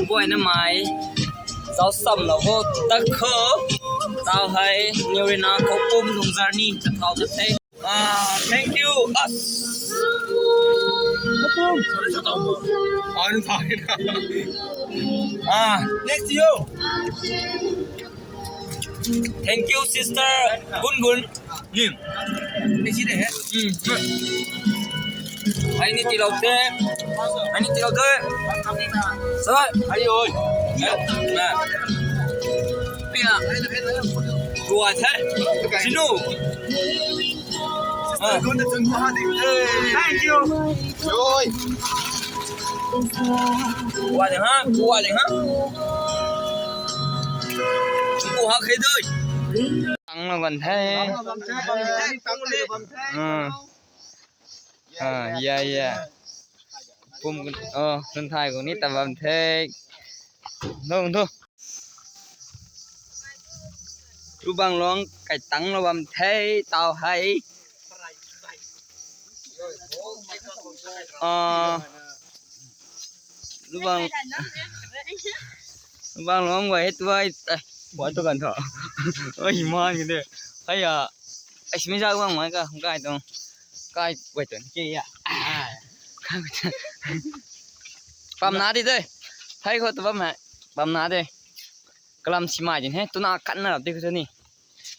ກວຍນ້ຳໄມ້ ເຈົ້າສຳລາວໂຮດຕະເຄີ ຕາວໄຮ ນິວເຣນາ ເຂົ້າປຸ້ມ ລຸງຈານີ ຈະເຂົ້າຈະເທ ອ່າ thank you us ເຂົ້າປຸ້ມ I'm fine ອ່າ next you thank you sister ບຸນບຸນ 님. 음. 아이니티라우테. 아이니티라우테. 사와. 아이오이. 네. 네. 삐아. 좋아해. 진우. 어. Thank you. 요이. ກູຫາເດຮະ ກູຫາເດຮະ ກູຫາເຄເດີ ຕັງລະວັນແທ້ ເອີ ເອີ ຢາ ຢາ ປຸ່ມ ເອີ ສຸນທາຍກອງນີ້ຕະວັນແທ້ ໂທ ໂທ ລູກບັງລອງໄກ່ຕັງລະວັນແທ້ ຕາວໄຮ ອ່າ ລະວັງ ລະວັງລະວັງໄວ້ ເຮັດໄວ້ ເອີ ບໍ່ຕົວກັນເຖາະ ໂອ້ຍ ມາຢູ່ເດີ ໃຜອະ ໄອ້ຊິມີຈັກວັງມາກະ ກາຍຕົງ ກາຍໄວ້ຕົງເກຍອະ ປ້ຳໜ້າຕິເດີ ໃຜເຂົາຕະປ້ຳໃຫ້ ປ້ຳໜ້າເດີ ກະລຳຊິມາຈິນເຮ ຕົວໜ້າກັນນະຕິຄືເທື່ອນີ້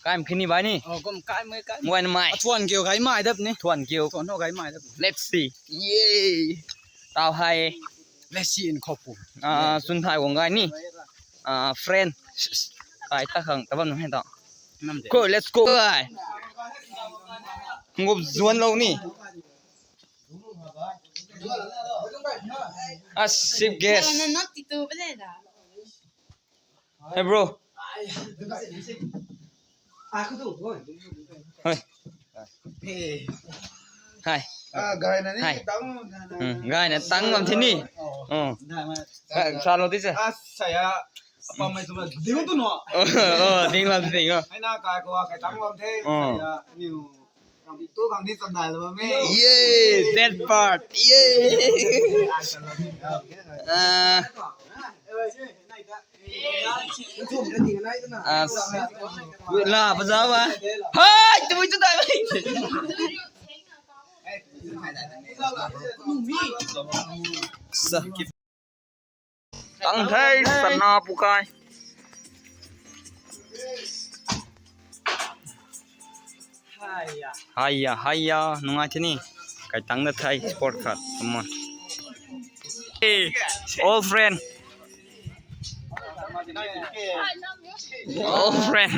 ກາຍມາຄືນີ້ໄວ້ນີ້ ເອີ ກໍກາຍເມື່ອກາຍ ມວຍນຳໄມ້ ທວນກ່ຽວໄກມາດັບນີ້ ທວນກ່ຽວ ທວນເຮົາໄກມາດັບ Let's see ເຢ້ ຕາວໄຮ Let's see in ຂອບຄຸນ ອ່າ ສຸນທ້າຍຂອງກາຍນີ້ ອ່າ friend ກາຍຕາຄັງຕາວັນໃຫ້ຕາ Go let's go ງົບສວນໂລກນີ້ As if guess Hey bro. Hey. Hi. Ah, gaya na ni. Hi. Tama, gaya na. Hmm, gaya na. Tang lam sini. Oh. Oh. Sa lo tisa. Ah, saya apa mai tu? Dingo tu no. Oh, oh, ding lam ding. Oh. Ai na ka ko ka tang lam te. Oh. Saya ni. Ê, that part. Ê. À. À, là bây giờ mà. Hơi, tụi mình chúng ta. Sa. ຕັ້ງໄທສະໜາປູກາຍ ໄຮຍາ ໄຮຍາ ໜູງອາຍທີ່ນີ້ ໄກ່ຕັງເດີໄທສະປອດຄັບ come on. Hey, old friend. Old friend.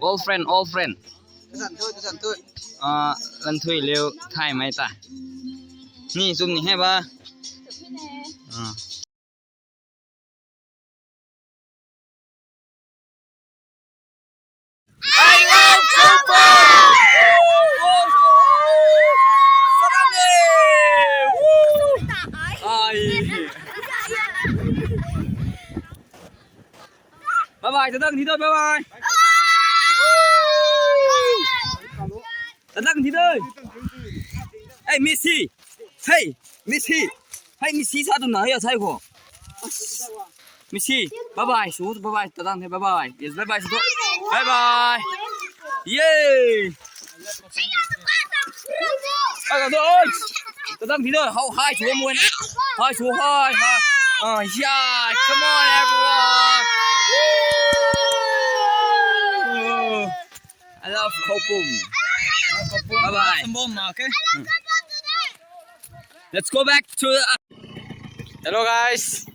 Old friend, old friend. ອ່າ ລັນທຸຍເລວ ໄທໄມຕາ ນີ້ ຊຸມນີ້ໃຫ້ວ່າ ອ່າ I love football. 사랑해. 아이. Bye bye, ຕາຕັ້ງທີ່ເດີ bye bye. ຕາຕັ້ງທີ່ເດີ. Hey, Messi. Hey, Messi. Hey, Messi 사도 나야, 사이고. Messi. Bye bye. 수, bye bye. ຕາຕັ້ງທີ່ bye bye. Yes, bye bye. Bye bye. Yay. ຕາຕັ້ງທີ່ເດີ ເຮົາໄຮສວຍມວຍນະ ໄຮສວຍ ໄຮ ໄຮ ເອີ yeah, come on everyone. I love ເຂົ້າປຸ້ມ Bye bye. Let's go back to the Hello guys.